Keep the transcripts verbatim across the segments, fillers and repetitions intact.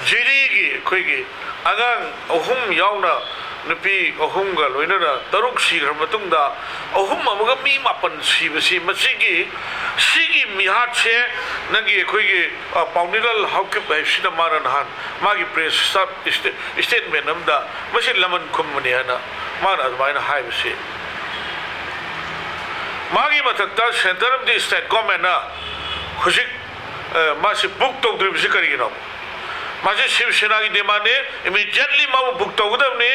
ꯖꯤꯔꯤꯒꯤ ꯑꯩꯈꯣꯏꯒꯤ ꯑꯉꯥꯡ ꯑꯍꯨꯝ ꯌꯥꯎꯅ ꯅꯨꯄꯤ ꯑꯍꯨꯝꯒ ꯂꯣꯏꯅꯅ ꯇꯔꯨꯛ ꯁꯤꯈ꯭ꯔ ꯃꯇꯨꯡꯗ ꯑꯍꯨꯝ ꯑꯃꯒ ꯃꯤ ꯃꯥꯄꯟ ꯁꯤꯕꯁꯤ, ꯃꯁꯤꯒꯤ, ꯁꯤꯒꯤ ꯃꯤꯍꯥꯠꯁꯦ ꯅꯪꯒꯤ ꯑꯩꯈꯣꯏꯒꯤ, ꯑ, ꯄꯥꯎꯅꯤꯂꯥꯜ ꯍꯥꯎꯀꯤꯞ ꯍꯥꯏꯕꯁꯤꯅ ꯃꯥꯅ ꯅꯍꯥꯟ ꯃꯥꯒꯤ ꯄ꯭ꯔꯦꯁ ꯁ꯭ꯇꯥꯞ ꯏꯁꯇꯦ-, ꯏꯁꯇꯦꯠꯃꯦꯟ ꯑꯃꯗ ꯃꯁꯤ ꯂꯃꯟ ꯈꯨꯝꯕꯅꯤ ꯍꯥꯏꯅ ꯃꯥꯅ ꯑꯗꯨꯃꯥꯏꯅ ꯍꯥꯏꯕꯁꯤ, ꯃꯥꯒꯤ ꯃꯊꯛꯇ ꯁꯦꯟꯇꯔ ꯑꯃꯗꯤ ꯁ꯭ꯇꯦꯠ ꯒꯣꯔꯃꯦꯟꯅ ꯍꯧꯖꯤꯛ, ꯑ, ꯃꯥꯁꯤ ꯕꯨꯛ ꯇꯧꯗ꯭ꯔꯤꯕꯁꯤ ꯀꯔꯤꯒꯤꯅꯣ? ꯃꯁꯤ ꯁꯤꯕ ꯁꯦꯅꯥꯒꯤ ꯗꯤꯃꯥꯟꯅꯤ꯫ ꯏꯃꯤꯗꯤꯌꯦꯠꯂꯤ ꯃꯥꯕꯨ ꯕꯨꯛ ꯇꯧꯒꯗꯕꯅꯤ꯫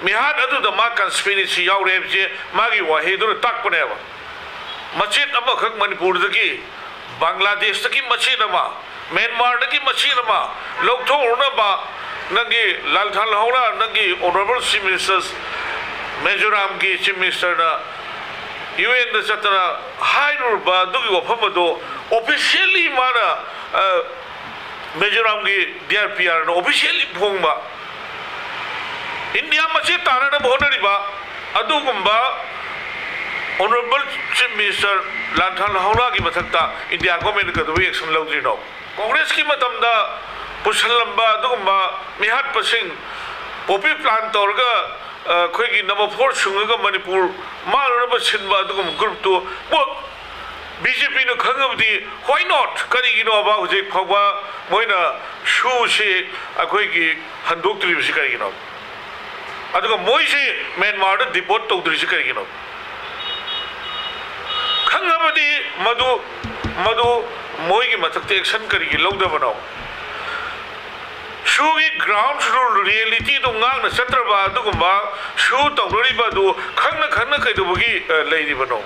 ꯃꯤꯍꯥꯠ ꯑꯗꯨꯗ ꯃꯥ ꯀꯟꯁꯄꯤꯔꯦꯁꯤ ꯌꯥꯎꯔꯦ ꯍꯥꯏꯕꯁꯦ ꯃꯥꯒꯤ ꯋꯥꯍꯩꯗꯨꯅ ꯇꯥꯛꯄꯅꯦꯕ꯫ ꯃꯆꯦꯠ ꯑꯃꯈꯛ ꯃꯅꯤꯄꯨꯔꯗꯒꯤ, ꯕꯪꯒ꯭ꯂꯥꯗꯦꯁꯇꯒꯤ ꯃꯆꯦꯠ ꯑꯃ, ꯃ꯭ꯌꯥꯟꯃꯥꯔꯗꯒꯤ ꯃꯆꯦꯠ ꯑꯃ ꯂꯧꯊꯣꯛꯎꯅꯕ ꯅꯪꯒꯤ ꯂꯥꯜꯊꯥꯜ ꯍꯧꯔ, ꯅꯪꯒꯤ ꯑꯣꯅꯔꯦꯕꯜ ꯆꯤꯐ ꯃꯤꯅꯤꯁꯇꯔ, ꯃꯤꯖꯣꯔꯥꯝꯒꯤ ꯆꯤꯐ ꯃꯤꯅꯤꯁꯇꯔꯅ ꯌꯨ ꯑꯦꯟꯗ ꯆꯠꯇꯅ ꯍꯥꯏꯔꯨꯔꯕ ꯑꯗꯨꯒꯤ ꯋꯥꯐꯝ ꯑꯗꯨ ꯑꯣꯐꯤꯁꯤꯌꯦꯜꯂꯤ ꯃꯥꯅ, ꯑ, ꯃꯤꯖꯣꯔꯥꯝꯒꯤ ꯗꯤ ꯑꯥꯔ ꯄꯤ ꯑꯥꯔꯅ ꯑꯣꯐꯤꯁꯤꯌꯦꯜꯂꯤ ꯐꯣꯡꯕ, ꯏꯟꯗꯤꯌꯥ ꯃꯆꯦꯠ ꯇꯥꯅꯅꯕ ꯍꯣꯠꯅꯔꯤꯕ ꯑꯗꯨꯒꯨꯝꯕ ꯑꯣꯅꯔꯦꯕꯜ ꯆꯤꯐ ꯃꯤꯅꯤꯁꯇꯔ ꯂꯥꯜꯊꯥꯜ ꯍꯧꯔꯥꯒꯤ ꯃꯊꯛꯇ ꯏꯟꯗꯤꯌꯥ ꯒꯣꯔꯃꯦꯟꯅ ꯀꯩꯗꯧꯕꯩ ꯑꯦꯛꯁꯟ ꯂꯧꯗ꯭ꯔꯤꯅꯣ? ꯀꯣꯡꯒ꯭ꯔꯦꯁꯀꯤ ꯃꯇꯝꯗ ꯄꯨꯁꯜꯂꯝꯕ ꯑꯗꯨꯒꯨꯝꯕ ꯃꯤꯍꯥꯠꯄꯁꯤꯡ, ꯄꯣꯄꯤ ꯄ꯭ꯂꯥꯟ ꯇꯧꯔꯒ, ꯑ, ꯑꯩꯈꯣꯏꯒꯤ ꯅꯝꯕꯔ ꯐꯣꯔ ꯁꯨꯡꯉꯒ ꯃꯅꯤꯄꯨꯔ ꯃꯥꯡꯅꯅꯕ ꯁꯤꯟꯕ ꯑꯗꯨꯒꯨꯝꯕ ꯒ꯭ꯔꯨꯞꯇꯨ ꯕꯤ ꯖꯦ ꯄꯤꯅ ꯈꯪꯉꯕꯗꯤ, why not? ꯀꯔꯤꯒꯤꯅꯣꯕ ꯍꯧꯖꯤꯛ ꯐꯥꯎꯕ ꯃꯣꯏꯅ ꯁꯨꯁꯤ ꯑꯩꯈꯣꯏꯒꯤ ꯍꯟꯗꯣꯛꯇ꯭ꯔꯤꯕꯁꯤ ꯀꯔꯤꯒꯤꯅꯣ? ꯑꯗꯨꯒ ꯃꯣꯏꯁꯤ ꯃ꯭ꯌꯥꯟꯃꯥꯔꯗ ꯗꯤꯄꯣꯔꯠ ꯇꯧꯗ꯭ꯔꯤꯁꯤ ꯀꯔꯤꯒꯤꯅꯣ? ꯈꯪꯉꯕꯗꯤ ꯃꯗꯨ, ꯃꯗꯨ ꯃꯣꯏꯒꯤ ꯃꯊꯛꯇ ꯑꯦꯛꯁꯟ ꯀꯔꯤꯒꯤ ꯂꯧꯗꯕꯅꯣ? ꯁꯨꯒꯤ ꯒ꯭ꯔꯥꯎꯟ ꯔꯤꯌꯦꯂꯤꯇꯤꯗꯨ ꯉꯥꯛꯅ ꯆꯠꯇ꯭ꯔꯕ ꯑꯗꯨꯒꯨꯝꯕ ꯁꯨ ꯇꯧꯅꯔꯤꯕ ꯑꯗꯨ ꯈꯪꯅ ꯈꯪꯅ ꯀꯩꯗꯧꯕꯒꯤ, ꯑ, ꯂꯩꯔꯤꯕꯅꯣ?